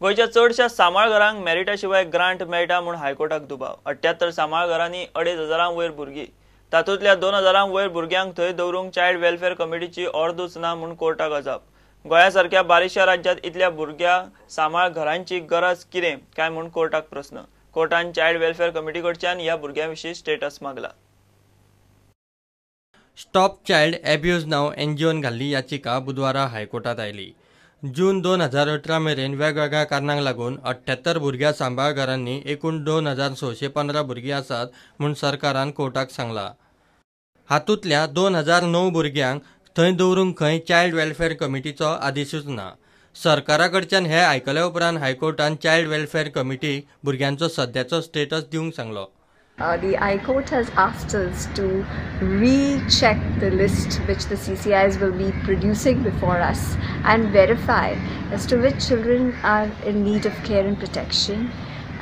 गोंयच्या चडशा सांबाळ घरांक मेरिटा शिवाय ग्रांट मेळटा म्हूण हायकोर्टाक दुबाव. 78 सांबाळ घरांनी 2500 वयर भुरगीं, तातूंतल्या 2000 वयर भुरग्यांक थंय दवरूंक चायल्ड वेलफेअर कमिटीची ऑर्दूच ना म्हूण कोर्टाक अजाप. गोंया सारक्या बारीकशा राज्यांत इतल्या भुरग्यां सांबाळ घरांची गरज कितें काय म्हूण कोर्टाक प्रस्न. कोर्टान चायल्ड वेलफेअर कमिटी कडच्यान ह्या भुरग्यां विशीं स्टेटस मागला. स्टॉप चायल्ड एब्यूज नाव एनजीओन घाल्ली याचिका बुधवारा हायकोर्टात आयली. जून 2018 मेरेन वेगवेगळ्या कारणांक लागून 78 भुरग्यां सांबाळ घरांनी एकूण 2615 भुरगीं आसात म्हूण सरकारान कोर्टाक सांगला. हातूंतल्या 2009 भुरग्यांक थंय दवरूंक खंय चायल्ड वेलफेअर कमिटीचो आदेशूच ना. सरकारा कडच्यान हे आयकल्या उपरांत हायकोर्टान चायल्ड वेलफेअर कमिटीक भुरग्यांचो सद्याचो स्टेटस दिवंक सांगलो. The High Court has asked us to recheck the list which the CCIs will be producing before us and verify as to which children are in need of care and protection,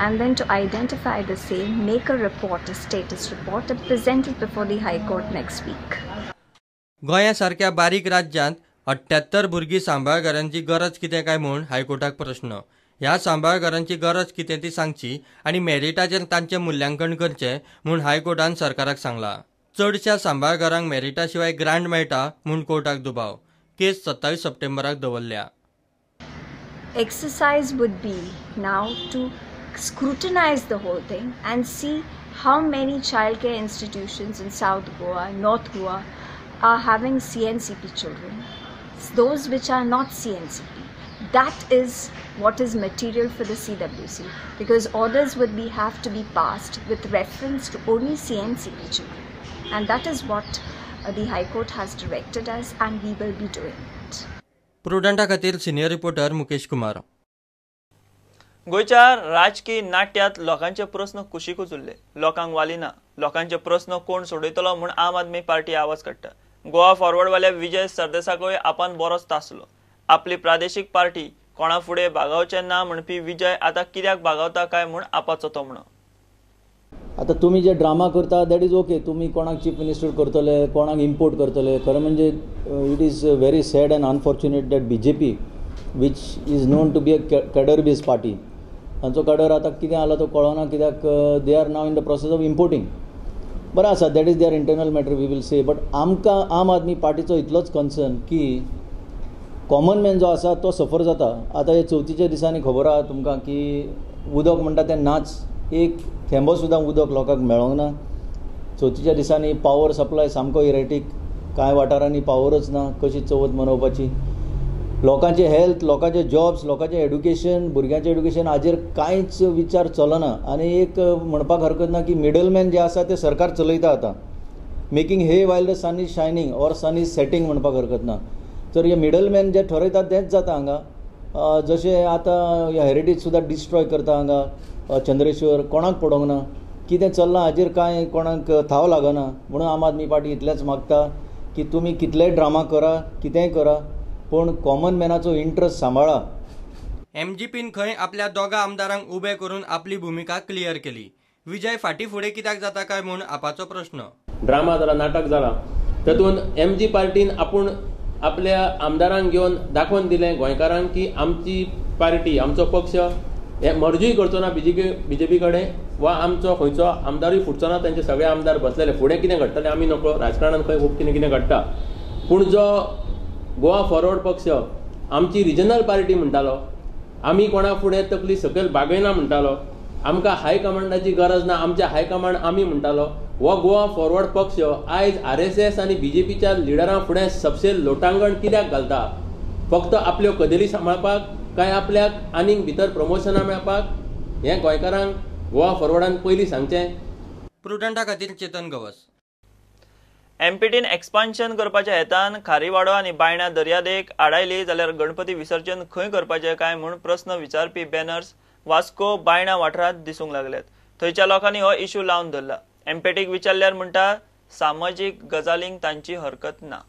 and then to identify the same, make a report, a status report, and present it before the High Court next week. गोंया सारक्या बारीक राज्यांत 78 भुरगीं सांबाळ घरांची गरज कितें काय म्हूण हायकोर्टाक प्रस्न. ह्या सांबाळ घरांची गरज कितें ती सांगची आनी मेरिटाचेर तांचें मुल्यांकन करचें म्हूण हायकोर्टान सरकाराक सांगला. चडशा सांबाळ घरांक मेरिटा शिवाय ग्रांट मेळटा म्हूण कोर्टाक दुबाव. केस 27 सप्टेंबराक दवरल्या. Exercise would be now to scrutinize the whole thing and see how many childcare institutions in South Goa, North Goa are having CNCP children, those which are not CNCP. That is what is material for the CWC, because orders would have to be passed with reference to only CNCP children, and that is what the High Court has directed us, and we will be doing it. प्रुडंटा खातीर senior reporter Mukesh Kumar. गोंयच्या राजकी नाट्यांत लोकांचे प्रस्न कुशीकूच उरले. लोकांक वाली ना. लोकांचे प्रस्न कोण सोडयतलो म्हूण आम आदमी पार्टी आवाज काडटा. गोवा फॉरवर्डवाल्या विजय सरदेसाकूय आपण बरोच तासलो. आपली प्रादेशीक पार्टी कोणा फुडें बागावचें ना म्हणपी विजय आतां कित्याक बागावता काय म्हूण आपाचो तोमणो. आतां तुमी जे ड्रामा करता that is okay. तुमी कोणाक चीफ मिनिस्टर करतले, कोणाक इम्पोर्ट करतले. खरें म्हणजे it is very sad and unfortunate that B J P, which is known to be a cadre based party, तांचो कॅडर आतां कितें जाला तो कळना, कित्याक they are now in the process of importing. बरें आसा, that is their internal matter, we will say. But आमकां आम आदमी पार्टीचो इतलोच कन्सर्न की कॉमन मॅन जो आसा तो सफर जाता. आतां हे चवथीच्या दिसांनी खबर आहा तुमकां की उदक म्हणटा तें नाच, एक थेंबो सुद्दां उदक लोकांक मेळोंक ना. चवथीच्या दिसांनी पावर सप्लाय सामको इरेटीक, कांय वाठारांनी पावरच ना. कशी चवथ मनोवपाची? लोकांचे हेल्थ, लोकांचे जॉब्स, लोकांचें एड्युकेशन, भुरग्यांचें एड्युकेशन हाजेर कांयच विचार चलना. आनी एक म्हणपाक हरकत ना की मिडलमॅन जे आसा ते सरकार चलयता आतां. Making hay while the sun is shining or sun is setting म्हणपाक हरकत ना. तर हे मिडलमॅन जे ठरयतात तेंच जाता हांगा. जशें आतां हेरिटेज सुद्दां डिस्ट्रॉय करता हांगा चंद्रेश्वर, कोणाक पडोंक ना कितें चल्लां हाजेर कांय कोणाक थाव लागना. म्हणून आम आदमी पार्टी इतलेंच मागता की तुमी कितलेय ड्रामा करा, कितेंय करा, पूण कॉमन मॅनाचो इंट्रस्ट सांबाळा. एमजीपीन खंय आपल्या दोगा आमदारांक उबे करून आपली भुमिका क्लियर केली. विजय फाटी फुडें कित्याक जाता काय म्हूण आपाचो प्रश्न. ड्रामा जाला, नाटक जाला, तातूंत एमजी पार्टीन आपूण आपल्या आमदारांक घेवन दाखोवन दिलें गोंयकारांक की आमची पार्टी, आमचो पक्ष हे मर्जूय करचो ना बीजेपी कडेन, वा आमचो खंयचो आमदारूय फुटचो ना. तांचे सगळे आमदार बसलेले. फुडें कितें घडटलें आमी नकळो, राजकारणान खंय खूब कितें कितें घडटा. पूण जो गोवा फॉरवर्ड पक्ष आमची रिजनल पार्टी म्हणटालो, आमी कोणा फुडें तकली सकयल बागयना म्हणटालो, आमकां हायकमांडाची गरज ना, आमचे हायकमांड आमी म्हणटालो, हो गोवा फॉरवर्ड पक्ष आयज आरएसएस आनी बीजेपीच्या लिडरां फुडें सबसे लोटांगण कित्याक घालता? फक्त आपल्यो कदेली सांबाळपाक काय आपल्याक आनीक भितर प्रमोशनां मेळपाक? हें गोंयकारांक गोवा फॉरवर्डान पयलीं सांगचें. प्रुडंटा खातीर चेतन गवस. एमपीटीन एक्सपान्शन करपाच्या हेतान खारीवाडो आनी बायणा दर्यादेग आडायली जाल्यार गणपती विसर्जन खंय करपाचें काय म्हूण प्रस्न विचारपी बॅनर्स वास्को बायणा वाठारांत दिसूंक लागल्यात. थंयच्या लोकांनी हो इश्यू लावन धरला. एमपीटीक विचारल्यार म्हणटा सामाजीक गजालींक तांची हरकत ना.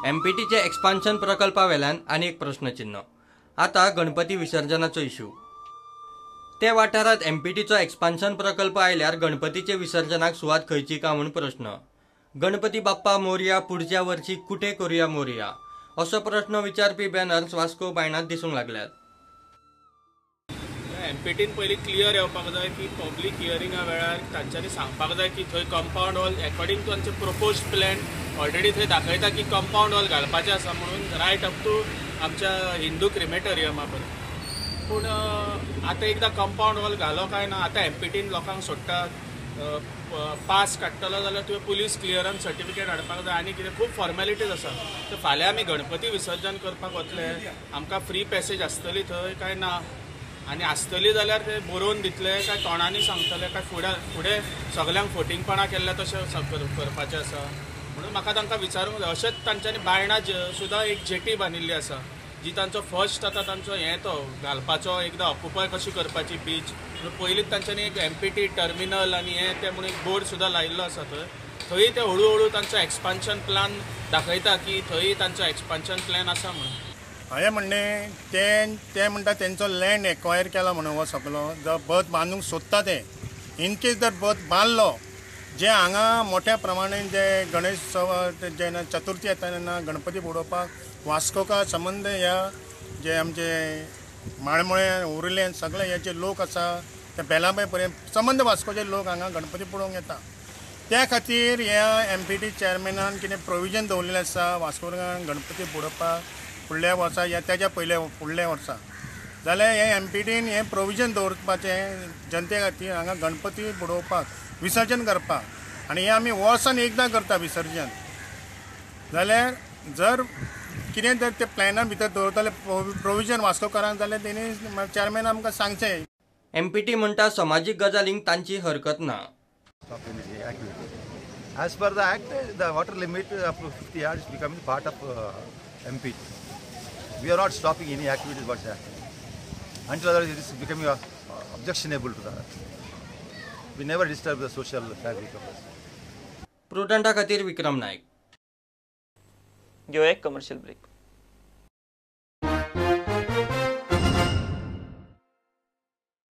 एमपीटीचे एक्सपान्शन प्रकल्पा वेल्यान आनी एक प्रश्नचिन्ह. आता गणपती विसर्जनाचो इश्यू. ते वाठारात एमपीटीचो एक्सपान्शन प्रकल्प आयल्यार गणपतीचे विसर्जनाक सुवात खंयची का म्हूण प्रश्न. गणपती बाप्पा मोरया पुढच्या वर्षी कुठे करूया मोरया असो प्रश्न विचारपी बॅनर्स वास्को बायणात दिसूंक लागल्यात. एमपीटीन पयलीं क्लियर येवपाक जाय की पब्लीक हियरिंगा वेळार तांच्यांनी सांगपाक जाय की थंय कंपावंड वॉल एकॉर्डिंग टू तांचे प्रपोज्ड प्लॅन ऑलरेडी थंय दाखयता की कंपावंड वॉल घालपाचें आसा म्हणून रायट अप टू आमच्या हिंदू क्रिमेटोरियमा पर्यंत. पूण आतां एकदां कंपावंड वॉल घालो काय ना आतां एमपीटीन लोकांक सोडटा पास काडटलो जाल्यार तुवें पुलीस क्लियरन्स सर्टिफिकेट हाडपाक जाय आनी कितें खूब फॉर्मेलिटीज आसा. तर फाल्यां आमी गणपती विसर्जन करपाक वतले, आमकां फ्री पॅसेज आसतली थंय काय ना, आनी आसतली जाल्यार ते बरोवन दितले काय तोंडांनी सांगतले काय फुडें फुडें सगल्यांक फोटिंगपणां केल्लें तशें करपाचें आसा म्हणून म्हाका तांकां विचारूंक जाय. अशेंच तांच्यांनी बायणा सुद्दां एक जेटी बांदिल्ली आसा जी तांचो फर्स्ट आतां तांचो हें तो घालपाचो एकदां ऑक्युपाय कशी करपाची बीच म्हणून पयलींच तांच्यांनी एक एमपीटी टर्मिनल आनी हें तें म्हणून एक बोर्ड सुद्दां लायिल्लो आसा थंय. थंय ते हळू हळू तांचो एक्सपान्शन प्लॅन दाखयता की थंय तांचो एक्सपान्शन प्लॅन आसा म्हणून. हांवें म्हणणें ते म्हणटा तेंचो लँड एक्वायर केला म्हणून हो सगलो जो बर्थ बांदूंक सोदता ते इनकेस जर बर्थ बांदलो जे हांगा मोठ्या प्रमाणे जे गणेश जेन्ना चतुर्थी येता तेन्ना गणपती बुडोवपाक वास्कोका संबंद ह्या जे आमचे माळमळे उरले सगळे हे जे लोक आसा ते बेलाबाय पर्यंत संबंद वास्कोचे लोक हांगा गणपती पळोवंक येता. त्या खातीर ह्या एमपीटी चेअरमॅनान कितें प्रोविजन दवरलेलें आसा वास्कोकार गणपती बुडोवपाक फुडल्या वर्सा या त्याच्या पयल्या फुडल्या वर्सा जाल्यार हे एमपीटीन हें प्रोविजन दवरपाचें जनते खातीर हांगा गणपती बुडोवपाक विसर्जन करपाक आनी हें आमी वर्सान एकदां करता विसर्जन. जाल्यार जर कितें जर ते प्लॅना भितर दवरतले प्रोविजन वास्कोकारांक जाल्यार तेणी चेअरमॅन आमकां सांगचें. एमपीटी म्हणटा समाजीक गजालींक तांची हरकत ना. As per the act, the water limit up to 50 yards becoming part of MPT. We are not stopping any activities what's happening. Until otherwise it is becoming objectionable to the. We never disturb the social fabric of us. प्रुडंटा खातीर विक्रम नायक. घेवया एक commercial break.